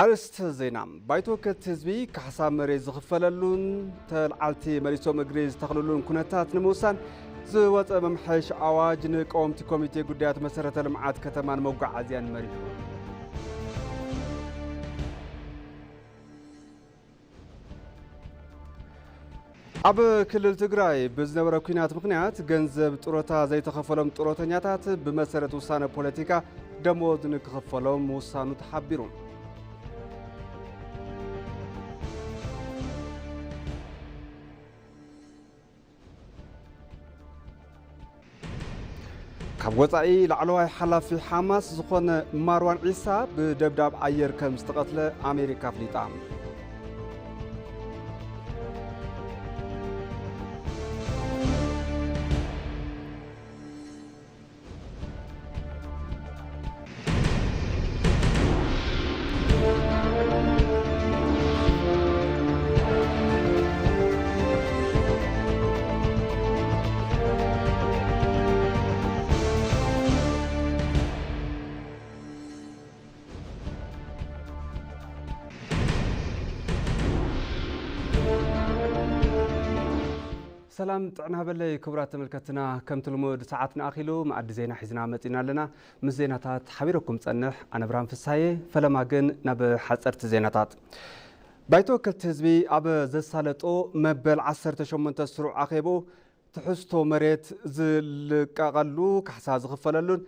ኣርእስተ ዜና። ባይቶ ወከልቲ ህዝቢ ካሕሳ መሬት ዝኽፈለሉን ተልዓልቲ መሊሶም እግሪ ዝተኽልሉን ኩነታት ንምውሳን ዝወፀ መምሐሽ ኣዋጅ ንቀወምቲ ኮሚቴ ጉዳያት መሰረተ ልምዓት ከተማን መጓዓዝያን መሪሑ። ኣብ ክልል ትግራይ ብዝነበረ ኲናት ምኽንያት ገንዘብ ጡረታ ዘይተኸፈሎም ጡረተኛታት ብመሰረት ውሳነ ፖለቲካ ደሞዝ ንክኽፈሎም ምውሳኑ ተሓቢሩ። ካብ ወጻኢ ላዕለዋይ ሓላፊ ሓማስ ዝኾነ ማርዋን ዒሳ ብደብዳብ ኣየር ከም ዝተቐትለ ኣሜሪካ ኣፍሊጣ። ሰላም ጥዕና በለይ ክቡራት ተመልከትና፣ ከምቲ ልሙድ ሰዓትና ኣኺሉ መኣዲ ዜና ሒዝና መጺና ኣለና። ምስ ዜናታት ሓቢረኩም ጸንሕ ኣነ ብርሃን ፍሳዬ። ፈለማ ግን ናብ ሓጸርቲ ዜናታት። ባይቶ ወከልቲ ህዝቢ ኣብ ዘሳለጦ መበል ዓሰርተ ሸሞንተ ስሩዕ ኣኼቦ ትሕዝቶ መሬት ዝልቀቐሉ ካሕሳ ዝኽፈለሉን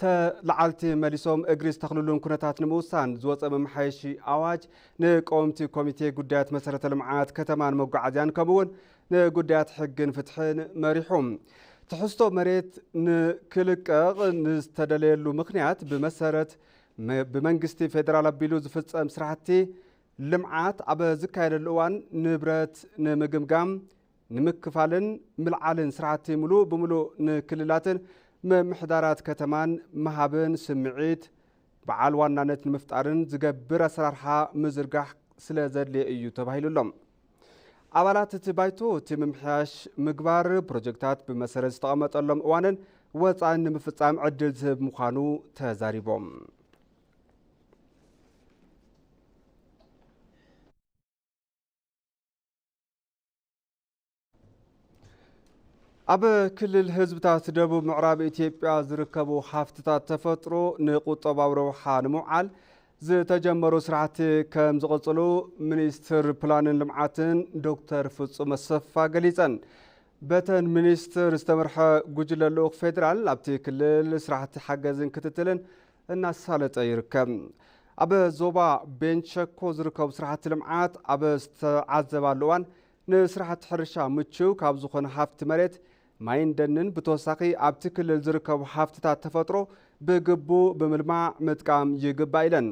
ተለዓልቲ መሊሶም እግሪ ዝተኽልሉን ኩነታት ንምውሳን ዝወፀ መመሓየሺ ኣዋጅ ንቀወምቲ ኮሚቴ ጉዳያት መሰረተ ልምዓት ከተማን መጓዓዝያን ከምኡ እውን ንጉዳያት ሕግን ፍትሕን መሪሑ። ትሕዝቶ መሬት ንክልቀቕ ንዝተደለየሉ ምኽንያት ብመሰረት መ-፣ ብመንግስቲ ፌደራል ኣቢሉ ዝፍፀም ስራሕቲ ልምዓት ኣብ ዝካየደሉ እዋን ንብረት ንምግምጋም፣ ንምክፋልን ምልዓልን ስራሕቲ ምሉእ ብምሉእ ንክልላትን ምምሕዳራት ከተማን ምሃብን ስምዒት በዓል ዋናነት ንምፍጣርን ዝገብር ኣሰራርሓ ምዝርጋሕ ስለ ዘድልየ እዩ ተባሂሉ ኣሎ። ኣባላት እቲ ባይቶ እቲ ምምሕያሽ ምግባር ፕሮጀክታት ብመሰረት ዝተቐመጠሎም እዋንን ወፃእን ንምፍፃም ዕድል ዝህብ ምዃኑ ተዛሪቦም። ኣብ ክልል ህዝብታት ደቡብ ምዕራብ ኢትዮጵያ ዝርከቡ ሃፍትታት ተፈጥሮ ንቁጠባዊ ረብሓ ንምውዓል ዝተጀመሩ ስራሕቲ ከም ዝቕጽሉ ሚኒስትር ፕላንን ልምዓትን ዶክተር ፍጹም ኣሰፋ ገሊጸን። በተን ሚኒስትር ዝተመርሐ ጉጅለ ልኡኽ ፌዴራል ኣብቲ ክልል ስራሕቲ ሓገዝን ክትትልን እናሳለጠ ይርከብ። ኣብ ዞባ ቤንች ሸኮ ዝርከቡ ስራሕቲ ልምዓት ኣብ ዝተዓዘባሉ እዋን ንስራሕቲ ሕርሻ ምቹው ካብ ዝኾነ ሃፍቲ መሬት ማይን ደንን ብተወሳኺ ኣብቲ ክልል ዝርከቡ ሃፍትታት ተፈጥሮ ብግቡእ ብምልማዕ ምጥቃም ይግባእ ኢለን።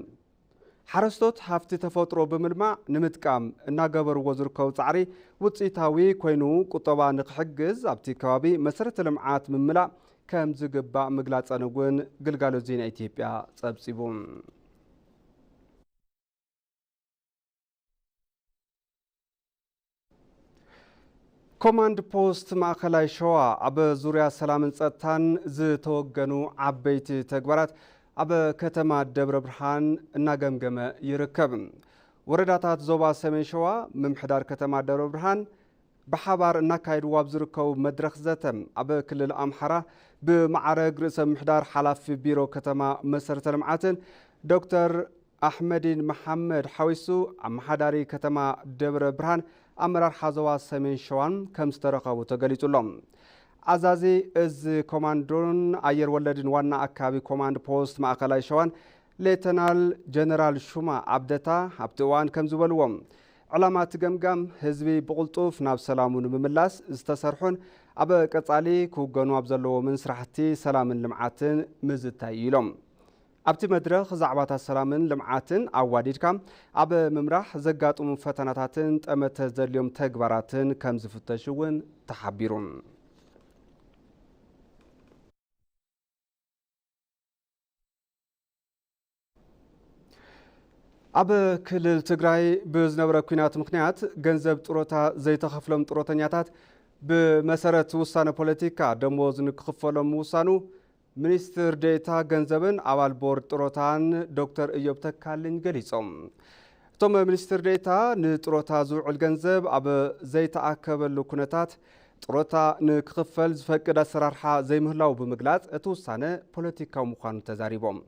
ሓረስቶት ሃፍቲ ተፈጥሮ ብምልማዕ ንምጥቃም እናገበርዎ ዝርከቡ ጻዕሪ ውፅኢታዊ ኮይኑ ቁጠባ ንክሕግዝ ኣብቲ ከባቢ መሰረተ ልምዓት ምምላእ ከም ዝግባእ ምግላፀን እውን ግልጋሎት ዜና ኢትዮጵያ ፀብፂቡ። ኮማንድ ፖስት ማእኸላይ ሸዋ ኣብ ዙርያ ሰላምን ጸጥታን ዝተወገኑ ዓበይቲ ተግባራት ኣብ ከተማ ደብረ ብርሃን እናገምገመ ይርከብ። ወረዳታት ዞባ ሰሜን ሸዋ ምምሕዳር ከተማ ደብረ ብርሃን ብሓባር እናካየድዎ ኣብ ዝርከቡ መድረኽ ዘተ ኣብ ክልል ኣምሓራ ብማዕረግ ርእሰ ምምሕዳር ሓላፊ ቢሮ ከተማ መሰረተ ልምዓትን ዶክተር ኣሕመዲን መሓመድ ሓዊሱ ኣመሓዳሪ ከተማ ደብረ ብርሃን ኣመራርሓ ዞባ ሰሜን ሸዋን ከም ዝተረኸቡ ተገሊጹ ኣሎ። ኣዛዚ እዚ ኮማንዶን ኣየር ወለድን ዋና ኣካቢ ኮማንድ ፖስት ማእኸላይ ሸዋን ሌተናል ጀነራል ሹማ ኣብደታ ኣብቲ እዋን ከም ዝበልዎ፣ ዕላማ እቲ ገምጋም ህዝቢ ብቕልጡፍ ናብ ሰላሙ ንምምላስ ዝተሰርሑን ኣብ ቀጻሊ ክውገኑ ኣብ ዘለዎምን ስራሕቲ ሰላምን ልምዓትን ምዝታይ እዩ ኢሎም። ኣብቲ መድረኽ ዛዕባታት ሰላምን ልምዓትን ኣዋዲድካ ኣብ ምምራሕ ዘጋጥሙ ፈተናታትን ጠመተ ዘድልዮም ተግባራትን ከም ዝፍተሽ እውን ተሓቢሩ። ኣብ ክልል ትግራይ ብዝነበረ ኲናት ምኽንያት ገንዘብ ጡረታ ዘይተኸፍሎም ጡረተኛታት ብመሰረት ውሳነ ፖለቲካ ደሞዝ ንክኽፈሎም ምውሳኑ ሚኒስትር ዴኤታ ገንዘብን ኣባል ቦርድ ጥሮታን ዶክተር እዮብ ተካልኝ ገሊጾም። እቶም ሚኒስትር ዴኤታ፣ ንጥሮታ ዝውዕል ገንዘብ ኣብ ዘይተኣከበሉ ኩነታት ጥሮታ ንክኽፈል ዝፈቅድ ኣሰራርሓ ዘይምህላው ብምግላጽ፣ እቲ ውሳነ ፖለቲካዊ ምዃኑ ተዛሪቦም።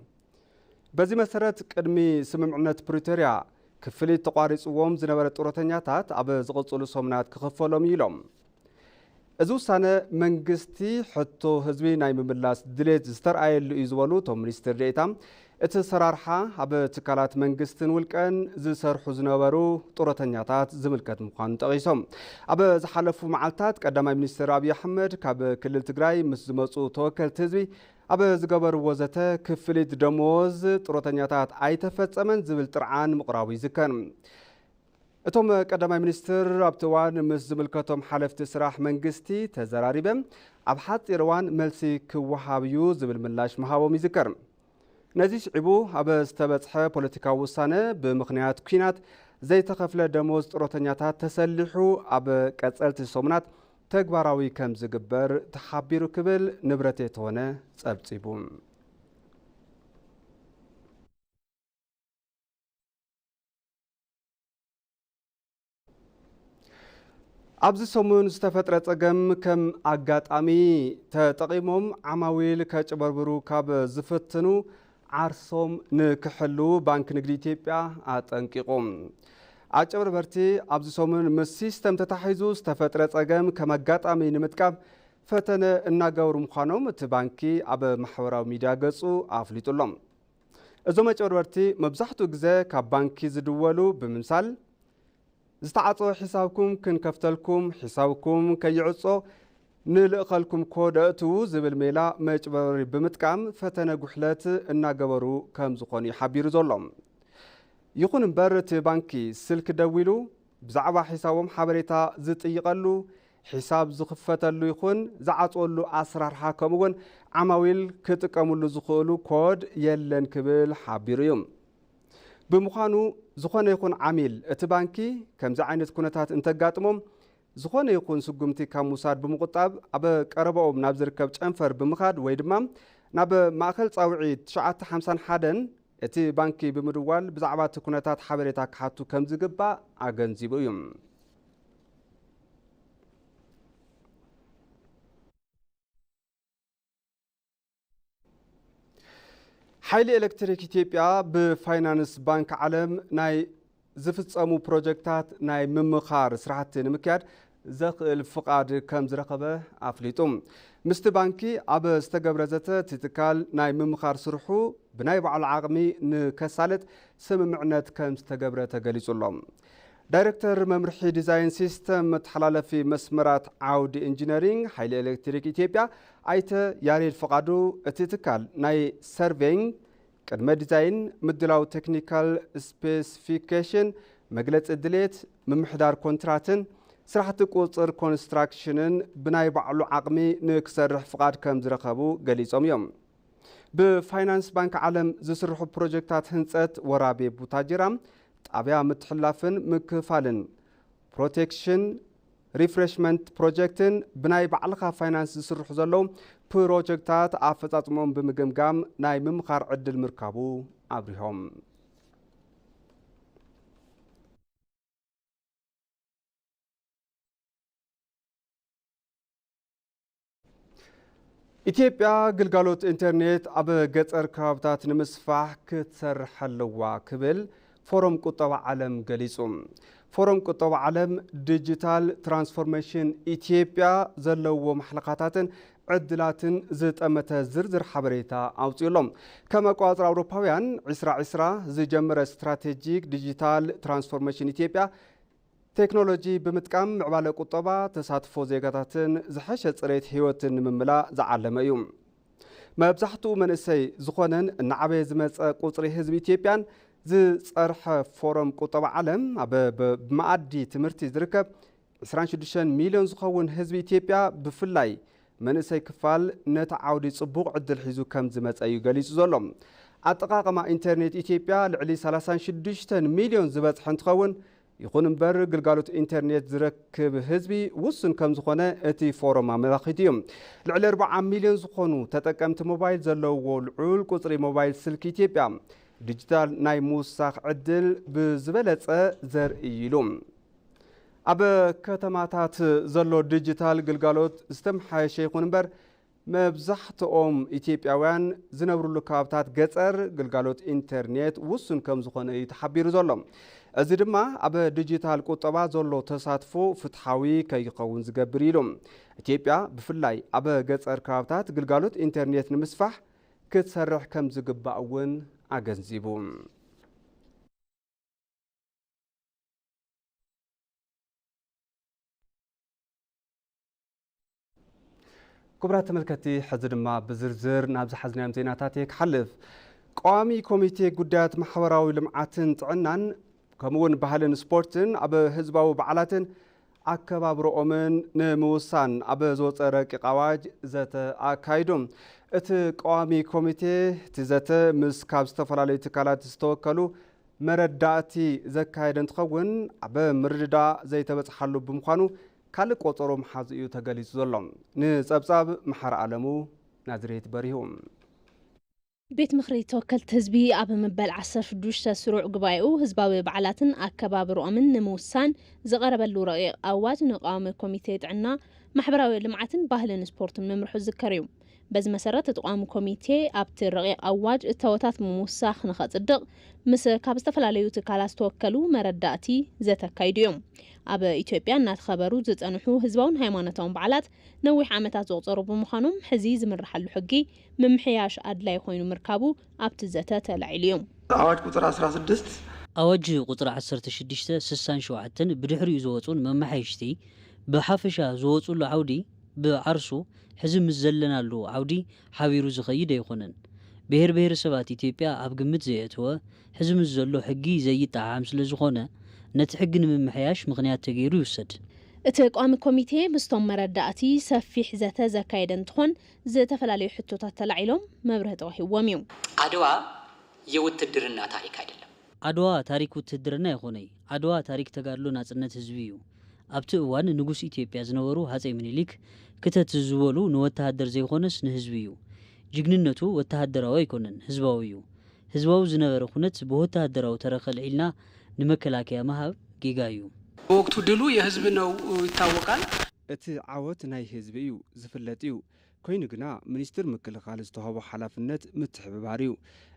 በዚ መሰረት፣ ቅድሚ ስምምዕነት ፕሪቶርያ ክፍሊት ተቋሪጽዎም ዝነበረ ጥሮተኛታት ኣብ ዝቕጽሉ ሰሙናት ክኽፈሎም እዩ ኢሎም። እዚ ውሳነ መንግስቲ ሕቶ ህዝቢ ናይ ምምላስ ድሌት ዝተርኣየሉ እዩ ዝበሉ እቶም ሚኒስትር ዴኤታ፣ እቲ ኣሰራርሓ ኣብ ትካላት መንግስትን ውልቀን ዝሰርሑ ዝነበሩ ጥሮተኛታት ዝምልከት ምዃኑ ጠቒሶም። ኣብ ዝሓለፉ መዓልታት ቀዳማይ ሚኒስትር ኣብይ ኣሕመድ ካብ ክልል ትግራይ ምስ ዝመፁ ተወከልቲ ህዝቢ ኣብ ዝገበርዎ ዘተ፣ ክፍሊት ደሞዝ ጥሮተኛታት ኣይተፈጸመን ዝብል ጥርዓን ምቕራቡ ይዝከር። እቶም ቀዳማይ ሚኒስትር ኣብቲ እዋን ምስ ዝምልከቶም ሓለፍቲ ስራሕ መንግስቲ ተዘራሪበ፣ ኣብ ሓፂር እዋን መልሲ ክወሃብ እዩ ዝብል ምላሽ ምሃቦም ይዝከር። ነዚ ስዒቡ ኣብ ዝተበጽሐ ፖለቲካዊ ውሳነ፣ ብምኽንያት ኲናት ዘይተኸፍለ ደሞዝ ጥሮተኛታት ተሰሊሑ ኣብ ቀጸልቲ ሰሙናት ተግባራዊ ከም ዝግበር ተሓቢሩ ክብል ንብረት የተሆነ ጸብጺቡ። ኣብዚ ሰሙን ዝተፈጥረ ጸገም ከም ኣጋጣሚ ተጠቒሞም ዓማዊል ከጭበርብሩ ካብ ዝፍትኑ ዓርሶም ንክሕሉ ባንክ ንግዲ ኢትዮጵያ ኣጠንቂቑ። ኣጭበርበርቲ ኣብዚ ሰሙን ምስ ሲስተም ተታሒዙ ዝተፈጥረ ጸገም ከም ኣጋጣሚ ንምጥቃም ፈተነ እናገበሩ ምዃኖም እቲ ባንኪ ኣብ ማሕበራዊ ሚድያ ገጹ ኣፍሊጡ ኣሎ። እዞም ኣጭበርበርቲ መብዛሕትኡ ግዜ ካብ ባንኪ ዝድወሉ ብምምሳል፣ ዝተዓጸወ ሒሳብኩም ክንከፍተልኩም፣ ሒሳብኩም ከይዕጾ ንልእኸልኩም ኮድ ኣእትዉ ዝብል ሜላ መጭበርበሪ ብምጥቃም ፈተነ ጉሕለት እናገበሩ ከም ዝኾኑ እዩ ሓቢሩ ዘሎ። ይኹን እምበር፣ እቲ ባንኪ ስልኪ ደዊሉ ብዛዕባ ሒሳቦም ሓበሬታ ዝጥይቐሉ፣ ሒሳብ ዝኽፈተሉ ይኹን ዝዓጽወሉ ኣሰራርሓ፣ ከምኡ'ውን ዓማዊል ክጥቀምሉ ዝኽእሉ ኮድ የለን ክብል ሓቢሩ እዩ። ብምዃኑ፣ ዝኾነ ይኹን ዓሚል እቲ ባንኪ ከምዚ ዓይነት ኩነታት እንተጋጥሞም፣ ዝኾነ ይኹን ስጉምቲ ካብ ምውሳድ ብምቑጣብ፣ ኣብ ቀረባኦም ናብ ዝርከብ ጨንፈር ብምኻድ ወይ ድማ ናብ ማእከል ጻውዒት ትሽዓተ ሓምሳን ሓደን እቲ ባንኪ ብምድዋል ብዛዕባ እቲ ኩነታት ሓበሬታ ክሓቱ ከም ዝግባእ ኣገንዚቡ እዩ። ሓይሊ ኤሌክትሪክ ኢትዮጵያ ብፋይናንስ ባንክ ዓለም ናይ ዝፍጸሙ ፕሮጀክታት ናይ ምምኻር ስራሕቲ ንምክያድ ዘኽእል ፍቓድ ከም ዝረኸበ ኣፍሊጡ። ምስቲ ባንኪ ኣብ ዝተገብረ ዘተ፣ እቲ ትካል ናይ ምምኻር ስርሑ ብናይ ባዕሉ ዓቕሚ ንከሳልጥ ስምምዕነት ከም ዝተገብረ ተገሊጹ ኣሎ። ዳይሬክተር መምርሒ ዲዛይን ሲስተም መተሓላለፊ መስመራት ዓውዲ ኢንጂነሪንግ ሓይሊ ኤሌክትሪክ ኢትዮጵያ ኣይተ ያሬድ ፍቓዱ፣ እቲ ትካል ናይ ሰርቬይንግ፣ ቅድመ ዲዛይን፣ ምድላው ቴክኒካል ስፔሲፊኬሽን፣ መግለጺ ድሌት፣ ምምሕዳር ኮንትራትን ስራሕቲ ቁጽር ኮንስትራክሽንን ብናይ ባዕሉ ዓቕሚ ንክሰርሕ ፍቓድ ከም ዝረኸቡ ገሊጾም እዮም። ብፋይናንስ ባንክ ዓለም ዝስርሑ ፕሮጀክታት ህንጸት ወራቤ ቡታጅራ ጣብያ ምትሕላፍን ምክፋልን፣ ፕሮቴክሽን፣ ሪፍሬሽመንት ፕሮጀክትን ብናይ ባዕልኻ ፋይናንስ ዝስርሑ ዘለዉ ፕሮጀክታት ኣፈጻጽሞም ብምግምጋም ናይ ምምኻር ዕድል ምርካቡ ኣብሪሆም። ኢትዮጵያ ግልጋሎት ኢንተርኔት ኣብ ገጠር ከባብታት ንምስፋሕ ክትሰርሕ ኣለዋ ክብል ፎረም ቁጠባ ዓለም ገሊጹ። ፎረም ቁጠባ ዓለም ዲጂታል ትራንስፎርሜሽን ኢትዮጵያ ዘለዎ ማሕለኻታትን ዕድላትን ዝጠመተ ዝርዝር ሓበሬታ ኣውጺኡ ኣሎ። ከም ኣቆጻጽራ ኣውሮፓውያን ዕስራ ዕስራ ዝጀመረ ስትራቴጂክ ዲጂታል ትራንስፎርሜሽን ኢትዮጵያ ቴክኖሎጂ ብምጥቃም ምዕባለ ቁጠባ፣ ተሳትፎ ዜጋታትን ዝሐሸ ጽሬት ህይወትን ንምምላእ ዝዓለመ እዩ። መብዛሕትኡ መንእሰይ ዝኾነን እናዓበየ ዝመጸ ቁጽሪ ህዝቢ ኢትዮጵያን ዝጸርሐ ፎረም ቁጠባ ዓለም፣ ኣብ ብ-፣ ብመኣዲ ትምህርቲ ዝርከብ ዕስራን ሽዱሽተን ሚልዮን ዝኸውን ህዝቢ ኢትዮጵያ፣ ብፍላይ መንእሰይ ክፋል፣ ነቲ ዓውዲ ጽቡቕ ዕድል ሒዙ ከም ዝመጸ እዩ ገሊጹ ዘሎ። ኣጠቓቕማ ኢንተርኔት ኢትዮጵያ ልዕሊ ሰላሳን ሽዱሽተን ሚልዮን ዝበጽሐ እንትኸውን፣ ይኹን እምበር፣ ግልጋሎት ኢንተርኔት ዝረክብ ህዝቢ ውሱን ከም ዝኾነ እቲ ፎረም ኣመላኺቱ እዩ። ልዕሊ ኣርብዓ ሚልዮን ዝኾኑ ተጠቀምቲ ሞባይል ዘለውዎ ልዑል ቁጽሪ ሞባይል ስልኪ ኢትዮጵያ፣ ዲጂታል ናይ ምውሳኽ ዕድል ብዝበለጸ ዘርኢ ኢሉ። ኣብ ከተማታት ዘሎ ዲጂታል ግልጋሎት ዝተመሓየሸ ይኹን እምበር፣ መብዛሕትኦም ኢትዮጵያውያን ዝነብሩሉ ከባብታት ገጸር ግልጋሎት ኢንተርኔት ውሱን ከም ዝኾነ እዩ ተሓቢሩ ዘሎ። እዚ ድማ ኣብ ዲጂታል ቁጠባ ዘሎ ተሳትፎ ፍትሓዊ ከይኸውን ዝገብር ኢሉ። ኢትዮጵያ ብፍላይ ኣብ ገጸር ከባብታት ግልጋሎት ኢንተርኔት ንምስፋሕ ክትሰርሕ ከም ዝግባእ እውን ኣገንዚቡ። ክቡራት ተመልከትቲ፣ ሕዚ ድማ ብዝርዝር ናብ ዝሓዝናዮም ዜናታት እየ ክሓልፍ። ቀዋሚ ኮሚቴ ጉዳያት ማሕበራዊ ልምዓትን ጥዕናን፣ ከምኡውን ባህልን ስፖርትን ኣብ ህዝባዊ በዓላትን ኣከባብረኦምን ንምውሳን ኣብ ዝወፀ ረቂቕ ኣዋጅ ዘተ ኣካይዱ። እቲ ቀዋሚ ኮሚቴ እቲ ዘተ ምስ ካብ ዝተፈላለዩ ትካላት ዝተወከሉ መረዳእቲ ዘካየደ እንትኸውን፣ ኣብ ምርድዳእ ዘይተበፅሓሉ ብምዃኑ ካልእ ቆፀሮ ምሓዙ እዩ ተገሊፁ ዘሎ። ንፀብፃብ መሓሪ ኣለሙ፣ ናዝሬት በሪሁ። ቤት ምኽሪ ተወከልቲ ህዝቢ ኣብ መበል ዓሰርተ ሽዱሽተ ስሩዕ ጉባኤኡ ህዝባዊ በዓላትን ኣከባብርኦምን ንምውሳን ዝቐረበሉ ረቂቕ ኣዋጅ ንቀዋሚ ኮሚቴ ጥዕና፣ ማሕበራዊ ልምዓትን ባህልን ስፖርትን ምምርሑ ዝዝከር እዩ። በዚ መሰረት እቲ ቋሚ ኮሚቴ ኣብቲ ረቂቕ ኣዋጅ እታወታት ምውሳኽ ንኸጽድቕ ምስ ካብ ዝተፈላለዩ ትካላት ዝተወከሉ መረዳእቲ ዘተ ኣካይዱ እዮም። ኣብ ኢትዮጵያ እናተኸበሩ ዝጸንሑ ህዝባውን ሃይማኖታውን በዓላት ነዊሕ ዓመታት ዘቑጸሩ ብምዃኖም፣ ሕዚ ዝምርሓሉ ሕጊ ምምሕያሽ ኣድላይ ኮይኑ ምርካቡ ኣብቲ ዘተ ተላዒሉ እዩ። ኣዋጅ ቁጽሪ ዓሰርተ ሽዱሽተ ኣዋጅ ቁጽሪ ዓሰርተ ሽዱሽተ ስሳን ሸውዓተን ብድሕሪኡ ዝወጹን መመሓየሽቲ ብሓፈሻ ዝወጹሉ ዓውዲ ብዓርሱ ሕዚ ምስ ዘለናሉ ዓውዲ ሓቢሩ ዝኸይድ ኣይኮነን። ብሄር ብሄረሰባት ኢትዮጵያ ኣብ ግምት ዘየእተወ፣ ሕዚ ምስ ዘሎ ሕጊ ዘይጠዓዓም ስለ ዝኾነ፣ ነቲ ሕጊ ንምምሕያሽ ምኽንያት ተገይሩ ይውሰድ። እቲ ቋሚ ኮሚቴ ምስቶም መረዳእቲ ሰፊሕ ዘተ ዘካየደ እንትኾን፣ ዝተፈላለዩ ሕቶታት ተላዒሎም መብርሂ ተዋሂብዎም እዩ። አድዋ የውትድርና ታሪክ አይደለም። ዓድዋ ታሪክ ውትህድርና ኣይኾነይ። ዓድዋ ታሪክ ተጋድሎ ናጽነት ህዝቢ እዩ። ኣብቲ እዋን ንጉስ ኢትዮጵያ ዝነበሩ ሃጸይ ምኒልክ ክተት ዝበሉ ንወተሃደር ዘይኾነስ ንህዝቢ እዩ። ጅግንነቱ ወተሃደራዊ ኣይኮነን፣ ህዝባዊ እዩ። ህዝባዊ ዝነበረ ኩነት ብወተሃደራዊ ተረኽ ኣልዒልና ንመከላከያ ምሃብ ጌጋ እዩ። በወቅቱ ድሉ የህዝብ ነው ይታወቃል። እቲ ዓወት ናይ ህዝቢ እዩ፣ ዝፍለጥ እዩ። ኮይኑ ግና፣ ሚኒስትር ምክልኻል ዝተዋህቦ ሓላፍነት ምትሕብባር እዩ።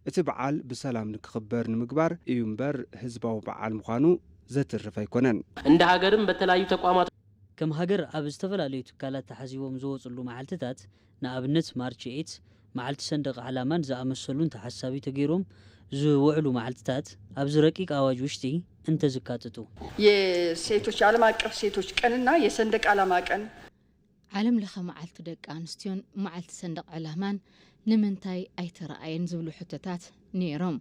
እቲ በዓል ብሰላም ንክኽበር ንምግባር እዩ እምበር፣ ህዝባዊ በዓል ምዃኑ ዘትርፍ ኣይኮነን። እንደ ሀገርም በተለያዩ ተቋማት ከም ሃገር ኣብ ዝተፈላለዩ ትካላት ተሓሲቦም ዝወፅሉ መዓልትታት፣ ንኣብነት ማርች ኤይት፣ መዓልቲ ሰንደቕ ዓላማን ዝኣመሰሉን ተሓሳቢ ተገይሮም ዝውዕሉ መዓልትታት ኣብዚ ረቂቕ ኣዋጅ ውሽጢ እንተዝካተቱ። የሴቶች፣ የዓለም አቀፍ ሴቶች ቀንና የሰንደቅ ዓላማ ቀን። ዓለም ለኸ መዓልቲ ደቂ ኣንስትዮን መዓልቲ ሰንደቕ ዕላማን ንምንታይ ኣይተረኣየን ዝብሉ ሕቶታት ነይሮም።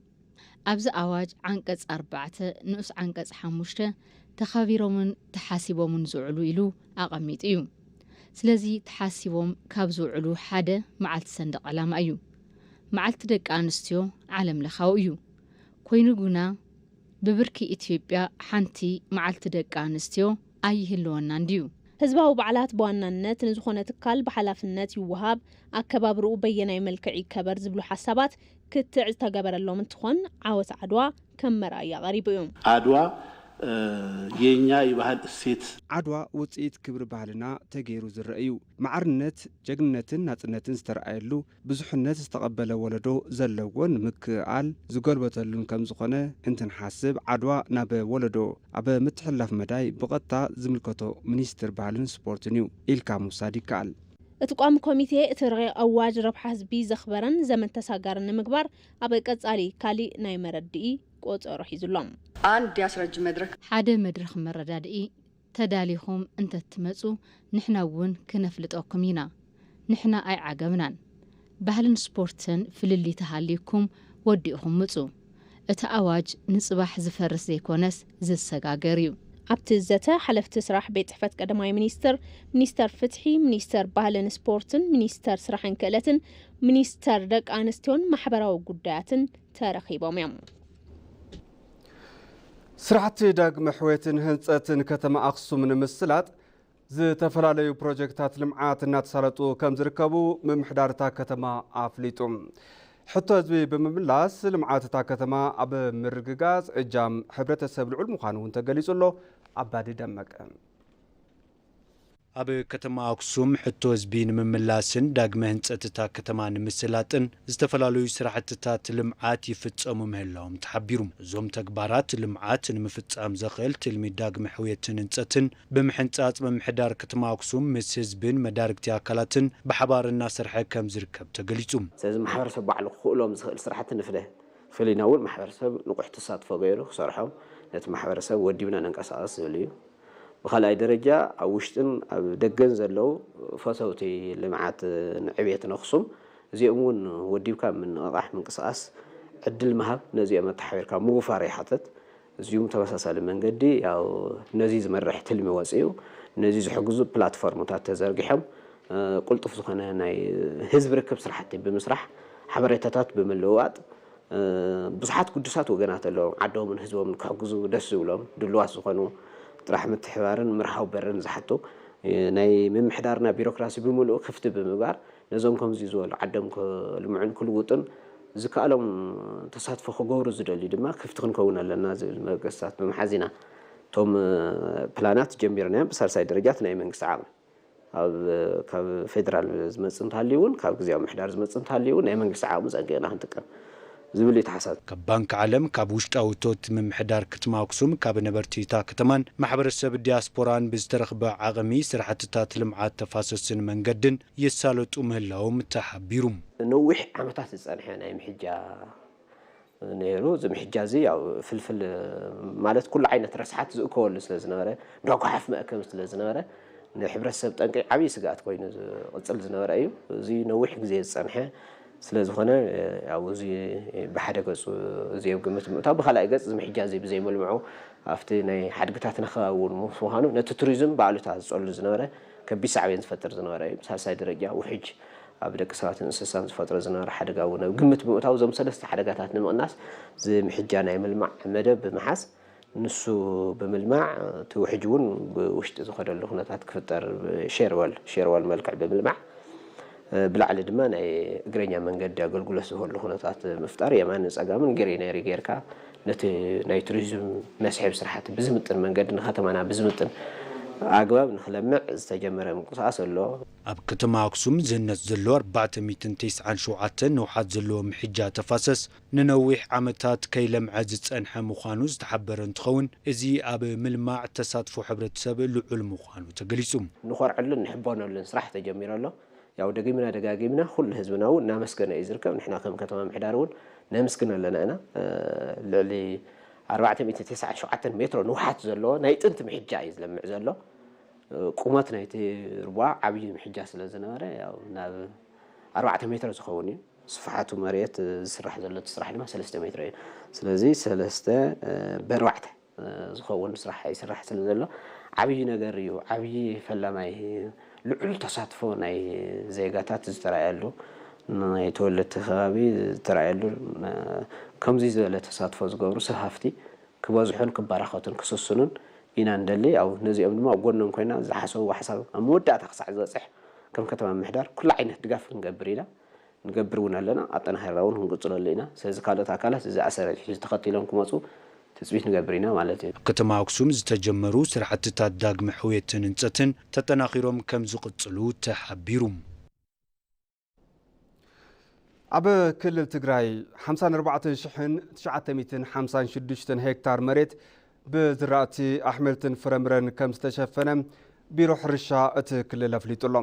ኣብዚ ኣዋጅ ዓንቀጽ ኣርባዕተ ንኡስ ዓንቀጽ ሓሙሽተ ተኸቢሮምን ተሓሲቦምን ዝውዕሉ ኢሉ ኣቐሚጡ እዩ። ስለዚ ተሓሲቦም ካብ ዝውዕሉ ሓደ መዓልቲ ሰንደቕ ዕላማ እዩ። መዓልቲ ደቂ ኣንስትዮ ዓለም ለኻዊ እዩ። ኮይኑ ግና ብብርኪ ኢትዮጵያ ሓንቲ መዓልቲ ደቂ ኣንስትዮ ኣይህልወናን ድዩ? ህዝባዊ በዓላት ብዋናነት ንዝኾነ ትካል ብሓላፍነት ይወሃብ፣ ኣከባብርኡ በየናይ መልክዕ ይከበር ዝብሉ ሓሳባት ክትዕ ዝተገበረሎም እንትኾን፣ ዓወት ዓድዋ ከም መርኣያ ቀሪቡ እዩ። አድዋ የኛ የባህል እሴት። ዓድዋ ውፅኢት ክብሪ ባህልና ተገይሩ ዝረአ እዩ። ማዕርነት፣ ጀግንነትን ናፅነትን ዝተረኣየሉ፣ ብዙሕነት ዝተቐበለ ወለዶ ዘለዎን ምክእኣል ዝጎልበተሉን ከም ዝኾነ እንትንሓስብ፣ ዓድዋ ናብ ወለዶ ኣብ ምትሕልላፍ መዳይ ብቐጥታ ዝምልከቶ ሚኒስትር ባህልን ስፖርትን እዩ ኢልካ ምውሳድ ይከኣል። እቲ ቋሚ ኮሚቴ እቲ ረቂቕ ኣዋጅ ረብሓ ህዝቢ ዘኽበረን ዘመን ተሳጋርን ንምግባር ኣብ ቀጻሊ ካሊእ ናይ መረድኢ ቆጸሮ ሒዙ ኣሎ። አንድ ያስረጅ መድረክ። ሓደ መድረኽ መረዳድኢ ተዳሊኹም እንተትመጹ ንሕና እውን ክነፍልጠኩም ኢና። ንሕና ኣይዓገብናን። ባህልን ስፖርትን ፍልልይ ተሃልዩኩም ወዲእኹም ምጹ። እቲ ኣዋጅ ንጽባሕ ዝፈርስ ዘይኮነስ ዝሰጋገር እዩ። ኣብቲ ዘተ ሓለፍቲ ስራሕ ቤት ጽሕፈት ቀዳማይ ሚኒስትር፣ ሚኒስተር ፍትሒ፣ ሚኒስተር ባህልን ስፖርትን፣ ሚኒስተር ስራሕን ክእለትን፣ ሚኒስተር ደቂ ኣንስትዮን ማሕበራዊ ጉዳያትን ተረኺቦም እዮም። ስራሕቲ ዳግመ ሕውየትን ህንፀትን ከተማ ኣኽሱም ንምስላጥ ዝተፈላለዩ ፕሮጀክታት ልምዓት እናተሳለጡ ከም ዝርከቡ ምምሕዳር እታ ከተማ ኣፍሊጡ። ሕቶ ህዝቢ ብምምላስ ልምዓት እታ ከተማ ኣብ ምርግጋፅ እጃም ሕብረተሰብ ልዑል ምዃኑ እውን ተገሊፁ ኣሎ። ኣባዲ ደመቀ። ኣብ ከተማ ኣክሱም ሕቶ ህዝቢ ንምምላስን ዳግመ ህንፀት እታ ከተማ ንምስላጥን ዝተፈላለዩ ስራሕትታት ልምዓት ይፍፀሙ ምህላዎም ተሓቢሩ። እዞም ተግባራት ልምዓት ንምፍፃም ዘኽእል ትልሚ ዳግመ ሕውየትን ህንፀትን ብምሕንፃፅ ምምሕዳር ከተማ ኣክሱም ምስ ህዝብን መዳርግቲ ኣካላትን ብሓባር እናሰርሐ ከም ዝርከብ ተገሊፁ። ስለዚ ማሕበረሰብ ባዕሉ ክኽእሎም ዝኽእል ስራሕቲ ንፍደ። ፈሊና እውን ማሕበረሰብ ንቑሕ ተሳትፎ ገይሩ ክሰርሖም ነቲ ማሕበረሰብ ወዲብና ንንቀሳቐስ ዝብል እዩ። ብኻልኣይ ደረጃ ኣብ ውሽጥን ኣብ ደገን ዘለዉ ፈተውቲ ልምዓት ንዕብየትን ኣኽሱም እዚኦም እውን ወዲብካ ምንቕቓሕ ምንቅስቓስ ዕድል ምሃብ ነዚኦም ኣተሓቢርካ ምውፋር ይሓተት። እዚኡም ተመሳሳሊ መንገዲ ያው ነዚ ዝመርሕ ትልሚ ወፂኡ ነዚ ዝሕግዙ ፕላትፎርምታት ተዘርጊሖም ቁልጡፍ ዝኾነ ናይ ህዝቢ ርክብ ስራሕቲ ብምስራሕ ሓበሬታታት ብምልውዋጥ ብዙሓት ግዱሳት ወገናት ኣለዎም። ዓዶምን ህዝቦምን ክሕግዙ ደስ ዝብሎም ድልዋት ዝኾኑ ጥራሕ ምትሕባርን ምርሃው በርን ዝሓቱ ናይ ምምሕዳርና ቢሮክራሲ ብምልኡ ክፍቲ ብምግባር ነዞም ከምዚ ዝበሉ ዓዶም ክልምዑን ክልውጡን ዝከኣሎም ተሳትፎ ክገብሩ ዝደልዩ ድማ ክፍቲ ክንከውን ኣለና ዝብል መበገስታት ብምሓዝ ኢና እቶም ፕላናት ጀሚርናዮም። ብሳልሳይ ደረጃ እቲ ናይ መንግስቲ ዓቕሚ ኣብ ካብ ፌደራል ዝመጽእ እንተሃልዩ እውን ካብ ግዜያዊ ምሕዳር ዝመጽእ እንተሃልዩ እውን ናይ መንግስቲ ዓቕሚ ጸንቂቕና ክንጥቀም ዝብል እዩ ተሓሳብ። ካብ ባንክ ዓለም፣ ካብ ውሽጣዊ እቶት ምምሕዳር ከተማ ኣክሱም፣ ካብ ነበርቲ እታ ከተማን ማሕበረሰብ ዲያስፖራን ብዝተረኽበ ዓቕሚ ስራሕትታት ልምዓት ተፋሰስን መንገድን ይሳለጡ ምህላዎም ተሓቢሩ። ነዊሕ ዓመታት ዝጸንሐ ናይ ምሕጃ ነይሩ። እዚ ምሕጃ እዚ ያው ፍልፍል ማለት ኩሉ ዓይነት ረስሓት ዝእከበሉ ስለ ዝነበረ፣ እንዳ ጓሓፍ መእከቢ ስለ ዝነበረ ንሕብረተሰብ ጠንቂ ዓብዪ ስግኣት ኮይኑ ዝቕጽል ዝነበረ እዩ። እዚ ነዊሕ ግዜ ዝጸንሐ ስለ ዝኾነ ያው እዚ ብሓደ ገጹ እዚ ኣብ ግምት ምእታው፣ ብኻልኣይ ገጽ እዚ ምሕጃ እዚ ብዘይምልምዑ ኣብቲ ናይ ሓድግታትና ከባቢ እውን ምስ ምዃኑ ነቲ ቱሪዝም ብኣሉታ ዝጸሉ ዝነበረ ከቢድ ሳዕቤን ዝፈጥር ዝነበረ እዩ። ሳልሳይ ደረጃ ውሕጅ ኣብ ደቂ ሰባትን እንስሳን ዝፈጥሮ ዝነበረ ሓደጋ እውን ኣብ ግምት ብምእታው እዞም ሰለስተ ሓደጋታት ንምቕናስ እዚ ምሕጃ ናይ ምልማዕ መደብ ብምሓዝ ንሱ ብምልማዕ እቲ ውሕጅ እውን ብውሽጢ ዝኸደሉ ኩነታት ክፍጠር ሼርዋል ሼርዋል መልክዕ ብምልማዕ ብላዕሊ ድማ ናይ እግረኛ መንገዲ ኣገልግሎት ዝህበሉ ኩነታት ምፍጣር የማንን ጸጋምን ግሪነሪ ጌርካ ነቲ ናይ ቱሪዝም መስሕብ ስራሕቲ ብዝምጥን መንገዲ ንከተማና ብዝምጥን ኣግባብ ንክለምዕ ዝተጀመረ ምንቅስቃስ ኣሎ። ኣብ ከተማ ኣክሱም ዝህነጽ ዘሎ ኣርባዕተ ሚእትን ተስዓን ሸውዓተን ነውሓት ዘለዎ ምሕጃ ተፋሰስ ንነዊሕ ዓመታት ከይለምዐ ዝጸንሐ ምዃኑ ዝተሓበረ እንትኸውን፣ እዚ ኣብ ምልማዕ ተሳትፎ ሕብረተሰብ ልዑል ምዃኑ ተገሊጹ። ንኾርዐሉን ንሕበነሉን ስራሕ ተጀሚሩ ኣሎ። ያው ደጊምና ደጋጊምና ኩሉ ህዝብና እውን እናመስገነ እዩ ዝርከብ። ንሕና ከም ከተማ ምሕዳር እውን ነመስግን ኣለና ኢና። ልዕሊ ኣርባዕተ ሚእቲ ተስዓን ሸውዓተን ሜትሮ ንውሓት ዘለዎ ናይ ጥንቲ ምሕጃ እዩ ዝለምዕ ዘሎ። ቁመት ናይቲ ሩባ ዓብዪ ምሕጃ ስለ ዝነበረ ያው ናብ ኣርባዕተ ሜትሮ ዝኸውን እዩ። ስፍሓቱ መሬት ዝስራሕ ዘሎ እቲ ስራሕ ድማ ሰለስተ ሜትሮ እዩ። ስለዚ ሰለስተ ብኣርባዕተ ዝኸውን ስራሕ ይስራሕ ስለ ዘሎ ዓብዪ ነገር እዩ። ዓብዪ ፈላማይ ልዑል ተሳትፎ ናይ ዜጋታት ዝተረኣየሉ ናይ ተወለድቲ ከባቢ ዝተረኣየሉ ከምዚ ዝበለ ተሳትፎ ዝገብሩ ሰብ ሃፍቲ ክበዝሑን ክበራኸቱን ክስስኑን ኢና ንደሊ። ያው ነዚኦም ድማ ኣብ ጎኖም ኮይና ዝሓሰብዎ ሓሳብ ኣብ መወዳእታ ክሳዕ ዝበፅሕ ከም ከተማ ምምሕዳር ኩሉ ዓይነት ድጋፍ ክንገብር ኢና ንገብር እውን ኣለና። ኣጠናኺርና እውን ክንቅፅለሉ ኢና። ስለዚ ካልኦት ኣካላት እዚ ኣሰር ኣትሒዙ ተኸቲሎም ክመፁ ትፅቢት ንገብር ኢና ማለት እዩ። ኣብ ከተማ ኣክሱም ዝተጀመሩ ስራሕትታት ዳግመ ሕውየትን ህንፀትን ተጠናኺሮም ከም ዝቕፅሉ ተሓቢሩ። ኣብ ክልል ትግራይ ሓምሳን ኣርባዕተን ሽሕን ትሽዓተ ሚእትን ሓምሳን ሽዱሽተን ሄክታር መሬት ብዝራእቲ ኣሕምልትን ፍረምረን ከም ዝተሸፈነ ቢሮ ሕርሻ እቲ ክልል ኣፍሊጡ ኣሎ።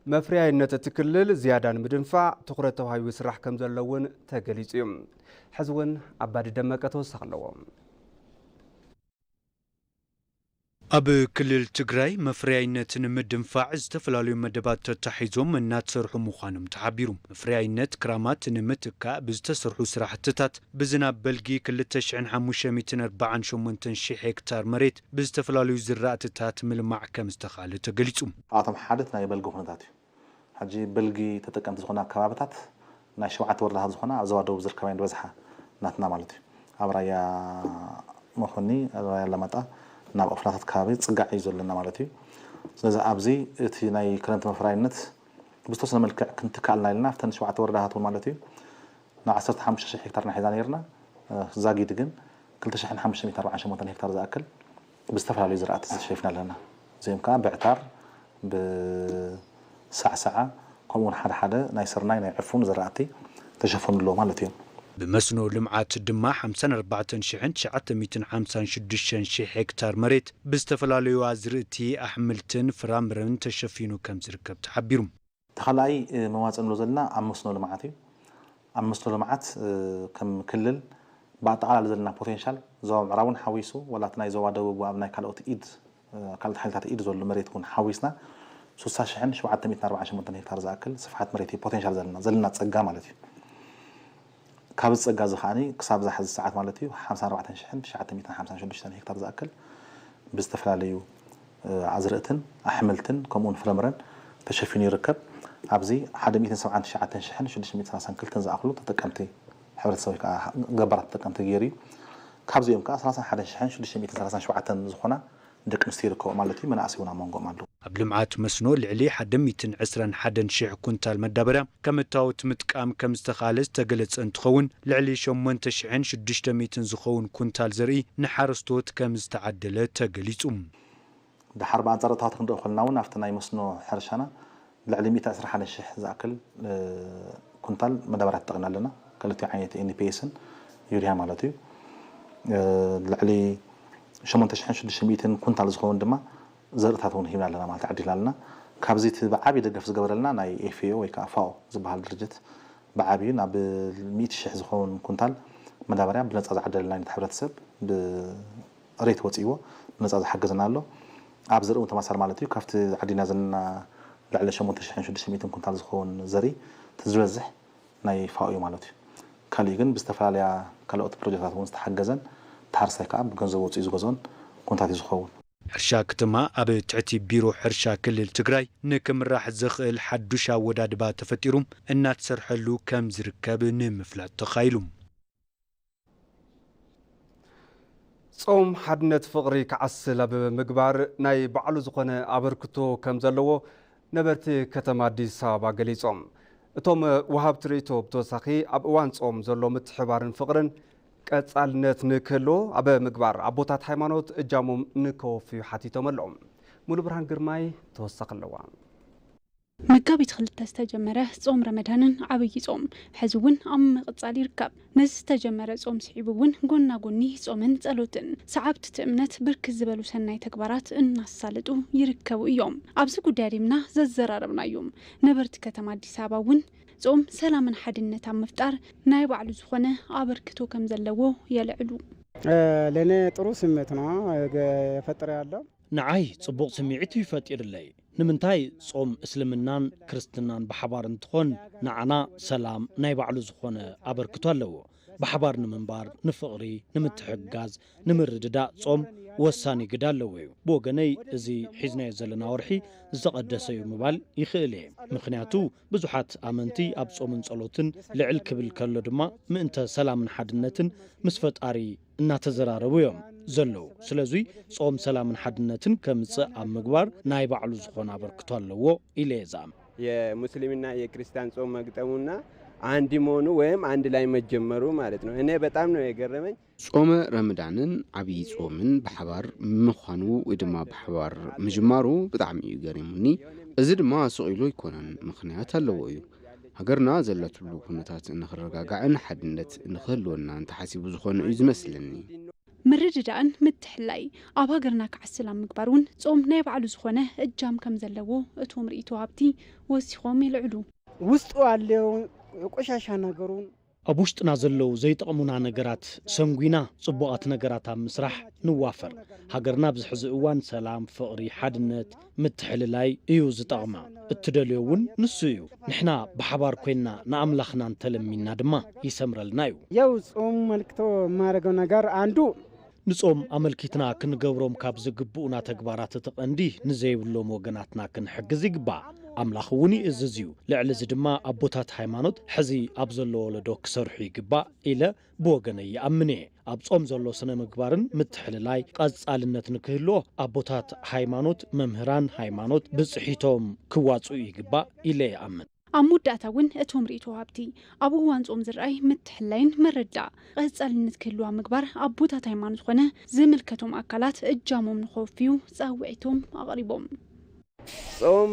መፍረያይነት እቲ ክልል ዝያዳ ንምድንፋዕ ትኹረት ተዋሂቡ ይስራሕ ከም ዘሎ እውን ተገሊጹ እዩ። ሕዚ እውን ኣባዲ ደመቀ ተወሳኺ ኣለዎ። ኣብ ክልል ትግራይ መፍረያይነት ንምድንፋዕ ዝተፈላለዩ መደባት ተታሒዞም እናተሰርሑ ምዃኖም ተሓቢሩ። መፍረያይነት ክራማት ንምትካእ ብዝተሰርሑ ስራሕትታት ብዝናብ በልጊ ክልተ ሽሕን ሓሙሽተ ሚእትን ኣርባዓን ሸሞንተን ሽሕ ሄክታር መሬት ብዝተፈላለዩ ዝራእትታት ምልማዕ ከም ዝተኻእለ ተገሊጹ። ካብኣቶም ሓደ እቲ ናይ በልጊ ኩነታት እዩ። ሕጂ በልጊ ተጠቀምቲ ዝኾና ከባብታት ናይ ሸውዓተ ወረዳታት ዝኾና ኣብ ዞባ ደቡብ ዝርከባ እየን ዝበዝሓ ናትና ማለት እዩ። ኣብ ራያ መኾኒ፣ ራያ ኣላማጣ፣ ናብ ኦፍላታት ከባቢ ጽጋዕ እዩ ዘለና ማለት እዩ። ስለዚ ኣብዚ እቲ ናይ ክረምቲ መፍራይነት ብዝተወሰነ መልክዕ ክንትክኣልና ኢልና ኣብተን ሸውዓተ ወረዳታት እውን ማለት እዩ ናብ ዓሰርተ ሓሙሽተ ሽሕ ሄክታር ና ሒዛ ነርና። ዛጊድ ግን ክልተ ሽሕን ሓሙሽተ ሚእትን ኣርባዓን ሸሞንተን ሄክታር ዝኣክል ብዝተፈላለዩ ዝራእቲ ዝሸፍና ኣለና። እዚኦም ከዓ ብዕታር፣ ብሳዕሳዓ፣ ከምኡውን ሓደ ሓደ ናይ ስርናይ ናይ ዕፉን ዝራእቲ ተሸፈኑ ኣለዉ ማለት እዩ። ብመስኖ ልምዓት ድማ ሓምሳን ኣርባዕተን ሽሕን ትሽዓተ ሚእትን ሓምሳን ሽዱሽተን ሽሕ ሄክታር መሬት ብዝተፈላለዩ ኣዝርእቲ ኣሕምልትን ፍራምረን ተሸፊኑ ከም ዝርከብ ተሓቢሩ። ተኻልኣይ መዋፅእ ንብሎ ዘለና ኣብ መስኖ ልምዓት እዩ። ኣብ መስኖ ልምዓት ከም ክልል ብኣጠቓላሊ ዘለና ፖቴንሻል ዞባ ምዕራብ እውን ሓዊሱ ዋላ እቲ ናይ ዞባ ደቡብ ኣብ ናይ ካልኦት ኢድ ካልኦት ሓይልታት ኢድ ዘሎ መሬት እውን ሓዊስና ሱሳ ሽሕን ሸውዓተ ሚእትን ኣርባዓን ሸሞንተን ሄክታር ዝኣክል ስፍሓት መሬት እዩ ፖቴንሻል ዘለና ዘለና ፀጋ ማለት እዩ። ካብ እዚ ፀጋ እዚ ከዓኒ ክሳብ እዛ ሕዚ ሰዓት ማለት እዩ ሓምሳን ኣርባዕተን ሽሕን ትሽዓተ ሚእትን ሓምሳን ሽዱሽተን ሄክታር ዝኣክል ብዝተፈላለዩ ኣዝርእትን ኣሕምልትን ከምኡውን ፍረምረን ተሸፊኑ ይርከብ። ኣብዚ ሓደ ሚእትን ሰብዓን ትሽዓተን ሽሕን ሽዱሽተ ሚእትን ሰላሳን ክልተን ዝኣኽሉ ተጠቀምቲ ሕብረተሰብ ወይ ከዓ ገባራት ተጠቀምቲ ገይሩ እዩ። ካብዚኦም ከዓ ሰላሳን ሓደን ሽሕን ሽዱሽተ ሚእትን ሰላሳን ሸውዓተን ዝኾና ደቂ ኣንስትዮ ይርከቡ ማለት እዩ። መናእሰይ እውን ኣብ መንጎኦም ኣለዉ። ኣብ ልምዓት መስኖ ልዕሊ ሓደ ሚእትን ዕስራን ሓደን ሽሕ ኩንታል መዳበርያ ከም እታወት ምጥቃም ከም ዝተኻለ ዝተገለጸ እንትኸውን፣ ልዕሊ ሸሞንተ ሽሕን ሽዱሽተ ሚእትን ዝኸውን ኩንታል ዘርኢ ንሓረስቶት ከም ዝተዓደለ ተገሊጹ። ደሓር ብኣንጻር እታወት ክንሪኦ ከለና እውን ኣብቲ ናይ መስኖ ሕርሻና ልዕሊ ሚእቲ ዕስራን ሓደን ሽሕ ዝኣክል ኩንታል መዳበርያ ተጠቒምና ኣለና። ክልቲኡ ዓይነት ኤንፒኤስን ዩርያ ማለት እዩ። ልዕሊ ሸሞንተ ሽሕን ሽዱሽተ ሚእትን ኩንታል ዝኸውን ድማ ዘርእታት እውን ሂብና ኣለና ማለት ዓዲልና ኣለና። ካብዚ እቲ ብዓብዪ ደገፍ ዝገበረልና ናይ ኤፍኤኦ ወይ ከዓ ፋኦ ዝበሃል ድርጅት ብዓብዩ ናብ ሚእቲ ሽሕ ዝኸውን ኩንታል መዳበርያ ብነፃ ዝዓደለልና ዓይነት ሕብረተሰብ ሬት ወፂዎ ብነፃ ዝሓገዘና ኣሎ። ኣብ ዘርኢ እውን ተመሳሳሊ ማለት እዩ። ካብቲ ዓዲና ዘለና ልዕሊ ሸሞንተ ሽሕን ሽዱሽተ ሚእትን ኩንታል ዝኸውን ዘርኢ እቲ ዝበዝሕ ናይ ፋኦ እዩ ማለት እዩ። ካሊእ ግን ብዝተፈላለያ ካልኦት ፕሮጀክታት እውን ዝተሓገዘን ተሓርሳይ ከዓ ብገንዘብ ወፂኡ ዝገዝኦን ኩንታት እዩ ዝኸውን። ሕርሻ ከተማ ኣብ ትሕቲ ቢሮ ሕርሻ ክልል ትግራይ ንክምራሕ ዘኽእል ሓዱሽ ኣወዳድባ ተፈጢሩ እናተሰርሐሉ ከም ዝርከብ ንምፍላጥ ተኻኢሉ። ጾም ሓድነት ፍቕሪ ክዓስል ኣብ ምግባር ናይ ባዕሉ ዝኾነ ኣበርክቶ ከም ዘለዎ ነበርቲ ከተማ ኣዲስ ኣበባ ገሊጾም። እቶም ወሃብቲ ርእይቶ ብተወሳኺ ኣብ እዋን ጾም ዘሎ ምትሕባርን ፍቕርን ቀጻልነት ንክህልዎ ኣብ ምግባር ኣቦታት ሃይማኖት እጃሞም ንከወፍዩ ሓቲቶም ኣለዉ። ሙሉብርሃን ግርማይ ተወሳኺ ኣለዋ። መጋቢት ክልተ ዝተጀመረ ጾም ረመዳንን ዓብዪ ጾም ሕዚ እውን ኣብ ምቕጻል ይርከብ። ነዚ ዝተጀመረ ጾም ስዒቡ እውን ጎና ጎኒ ጾምን ጸሎትን ሰዓብቲ እቲ እምነት ብርክት ዝበሉ ሰናይ ተግባራት እናሳለጡ ይርከቡ እዮም። ኣብዚ ጉዳይ ኣዲምና ዘዘራረብናዮም ነበርቲ ከተማ ኣዲስ ኣበባ እውን ጾም ሰላምን ሓድነት ኣብ ምፍጣር ናይ ባዕሉ ዝኾነ ኣበርክቶ ከም ዘለዎ የልዕሉ። ለእኔ ጥሩ ስሜት ነው የፈጠረ ያለው። ንዓይ ጽቡቕ ስምዒት እዩ ፈጢርለይ። ንምንታይ ጾም እስልምናን ክርስትናን ብሓባር እንትኾን ንዓና ሰላም ናይ ባዕሉ ዝኾነ ኣበርክቶ ኣለዎ። ብሓባር ንምንባር፣ ንፍቕሪ፣ ንምትሕግጋዝ፣ ንምርድዳእ ጾም ወሳኒ ግደ ኣለዎ እዩ። ብወገነይ እዚ ሒዝናዮ ዘለና ወርሒ ዝተቐደሰ እዩ ምባል ይኽእል እየ። ምኽንያቱ ብዙሓት ኣመንቲ ኣብ ጾምን ጸሎትን ልዕል ክብል ከሎ ድማ ምእንተ ሰላምን ሓድነትን ምስ ፈጣሪ እናተዘራረቡ እዮም ዘለዉ። ስለዚ ጾም ሰላምን ሓድነትን ከምጽእ ኣብ ምግባር ናይ ባዕሉ ዝኾነ ኣበርክቶ ኣለዎ ኢለ እየ ዝኣምን። የሙስሊምና የክርስቲያን ጾም መግጠሙና አንድ መሆኑ ወይም አንድ ላይ መጀመሩ ማለት ነው። እኔ በጣም ነው የገረመኝ። ጾመ ረመዳንን ዓብዪ ጾምን ብሓባር ምዃኑ ወይ ድማ ብሓባር ምጅማሩ ብጣዕሚ እዩ ገሪሙኒ። እዚ ድማ ስቕ ኢሉ ኣይኮነን፣ ምኽንያት ኣለዎ እዩ። ሃገርና ዘለትሉ ኩነታት ንኽረጋጋዕን ሓድነት ንኽህልወናን ተሓሲቡ ዝኾነ እዩ ዝመስለኒ። ምርድዳእን ምትሕልላይ ኣብ ሃገርና ክዓስል ኣብ ምግባር እውን ጾም ናይ ባዕሉ ዝኾነ እጃም ከም ዘለዎ እቶም ርእይቶ ሃብቲ ወሲኾም የልዕሉ። ውስጡ ያለው ቆሻሻ ነገሩን ኣብ ውሽጥና ዘለዉ ዘይጠቕሙና ነገራት ሰንጒና ጽቡቓት ነገራት ኣብ ምስራሕ ንዋፈር። ሃገርና ኣብዚ ሕዚ እዋን ሰላም፣ ፍቕሪ፣ ሓድነት፣ ምትሕልላይ እዩ ዝጠቕማ። እትደልዮ እውን ንሱ እዩ። ንሕና ብሓባር ኮይንና ንኣምላኽና እንተለሚንና ድማ ይሰምረልና እዩ። ያው ጾም መልክቶ የማደርገው ነገር አንዱ ንጾም ኣመልኪትና ክንገብሮም ካብ ዝግብኡና ተግባራት እቲ ቀንዲ ንዘይብሎም ወገናትና ክንሕግዝ ይግባእ። ኣምላኽ እውን ይእዝዝ እዩ። ልዕሊ እዚ ድማ ኣቦታት ሃይማኖት ሕዚ ኣብ ዘሎ ወለዶ ክሰርሑ ይግባእ ኢለ ብወገነይ ይኣምን እየ። ኣብ ጾም ዘሎ ስነ ምግባርን ምትሕልላይ ቀጻልነት ንክህልዎ ኣቦታት ሃይማኖት፣ መምህራን ሃይማኖት ብጽሒቶም ክዋጽኡ ይግባእ ኢለ ይኣምን። ኣብ መወዳእታ እውን እቶም ርእይቶ ወሃብቲ ኣብ እዋን ጾም ዝረኣይ ምትሕልላይን ምርዳእ ቀጻልነት ክህልዋ ምግባር ኣቦታት ሃይማኖት ኾነ ዝምልከቶም ኣካላት እጃሞም ንኸወፍዩ ጻውዒቶም ኣቕሪቦም። ጾም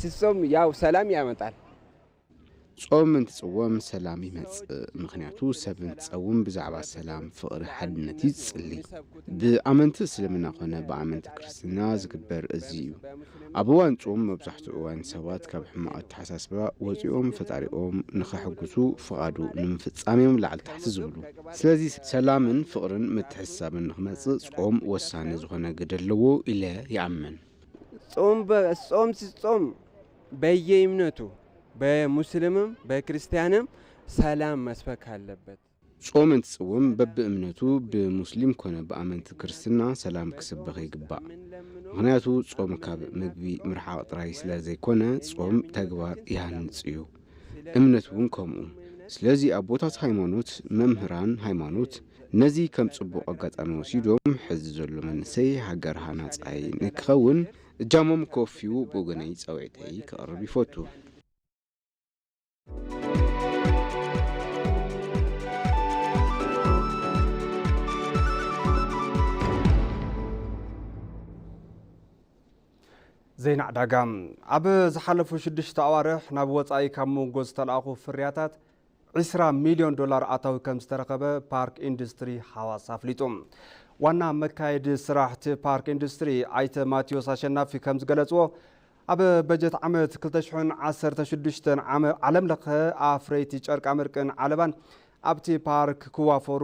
ሲጾም ያው ሰላም ያመጣል። ጾም እንትጽወም ሰላም ይመጽእ። ምኽንያቱ ሰብ እንትጸውም ብዛዕባ ሰላም፣ ፍቕሪ፣ ሓድነት እዩ ዝጽሊ። ብኣመንቲ እስልምና ኾነ ብኣመንቲ ክርስትና ዝግበር እዚ እዩ። ኣብ እዋን ጾም መብዛሕትኡ እዋን ሰባት ካብ ሕማቕ ኣተሓሳስባ ወጺኦም ፈጣሪኦም ንኸሕጉሱ ፍቓዱ ንምፍጻም እዮም ላዕሊ ታሕቲ ዝብሉ። ስለዚ ሰላምን ፍቕርን ምትሕስሳብን ንኽመጽእ ጾም ወሳኒ ዝኾነ ግደ ኣለዎ ኢለ ይኣምን። ጾም በ- ጾም ሲጾም በየእምነቱ በሙስሊምም በክርስቲያንም ሰላም መስበክ ኣለበት። ጾም እንትጽውም በብእምነቱ ብሙስሊም ኮነ ብኣመንቲ ክርስትና ሰላም ክስበኽ ይግባእ። ምኽንያቱ ጾም ካብ ምግቢ ምርሓቕ ጥራይ ስለ ዘይኮነ ጾም ተግባር ይሃንጽ እዩ። እምነት እውን ከምኡ። ስለዚ ኣቦታት ሃይማኖት፣ መምህራን ሃይማኖት ነዚ ከም ጽቡቕ ኣጋጣሚ ወሲዶም ሕዚ ዘሎ መንእሰይ ሃገር ሃናጻይ ንክኸውን እጃሞም ከወፍዩ ብወገነይ ጸውዒተይ ከቕርብ ይፈቱ። ዜና ዕዳጋ። ኣብ ዝሓለፉ ሽዱሽተ ኣዋርሕ ናብ ወጻኢ ካብ መንጎ ዝተለኣኹ ፍርያታት ዒስራ ሚልዮን ዶላር ኣታዊ ከም ዝተረኸበ ፓርክ ኢንዱስትሪ ሓዋሳ ኣፍሊጡ። ዋና መካየዲ ስራሕ እቲ ፓርክ ኢንዱስትሪ ኣይተ ማቴዎስ ኣሸናፊ ከም ዝገለጽዎ፣ ኣብ በጀት ዓመት ክልተ ሽሕን ዓሰርተ ሽዱሽተን ዓመ ዓለም ለኸ ኣፍረይቲ ጨርቃመርቅን ዓለባን ኣብቲ ፓርክ ክዋፈሩ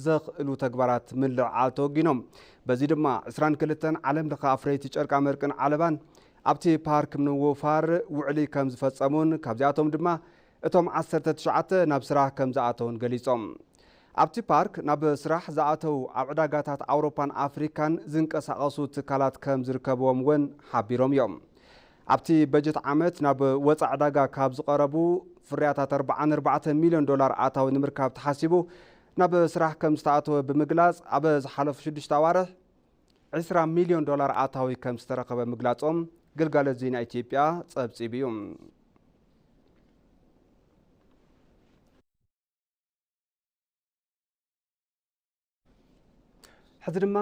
ዘኽእሉ ተግባራት ምልዕዓል ተወጊኖም። በዚ ድማ ዕስራን ክልተን ዓለም ለኸ ኣፍረይቲ ጨርቃመርቅን ዓለባን ኣብቲ ፓርክ ንምውፋር ውዕሊ ከም ዝፈጸሙን ካብዚኣቶም ድማ እቶም ዓሰርተ ትሽዓተ ናብ ስራሕ ከም ዝኣተውን ገሊጾም። ኣብቲ ፓርክ ናብ ስራሕ ዝኣተው ኣብ ዕዳጋታት ኣውሮፓን ኣፍሪካን ዝንቀሳቐሱ ትካላት ከም ዝርከብዎም እውን ሓቢሮም እዮም። ኣብቲ በጀት ዓመት ናብ ወፃኢ ዕዳጋ ካብ ዝቐረቡ ፍርያታት ኣርባዓን ኣርባዕተ ሚልዮን ዶላር ኣታዊ ንምርካብ ተሓሲቡ ናብ ስራሕ ከም ዝተኣተወ ብምግላፅ፣ ኣብ ዝሓለፉ ሽዱሽተ ኣዋርሕ ዕስራ ሚልዮን ዶላር ኣታዊ ከም ዝተረኸበ ምግላፆም ግልጋሎት ዜና ኢትዮጵያ ፀብፂቡ እዩ። ሕዚ ድማ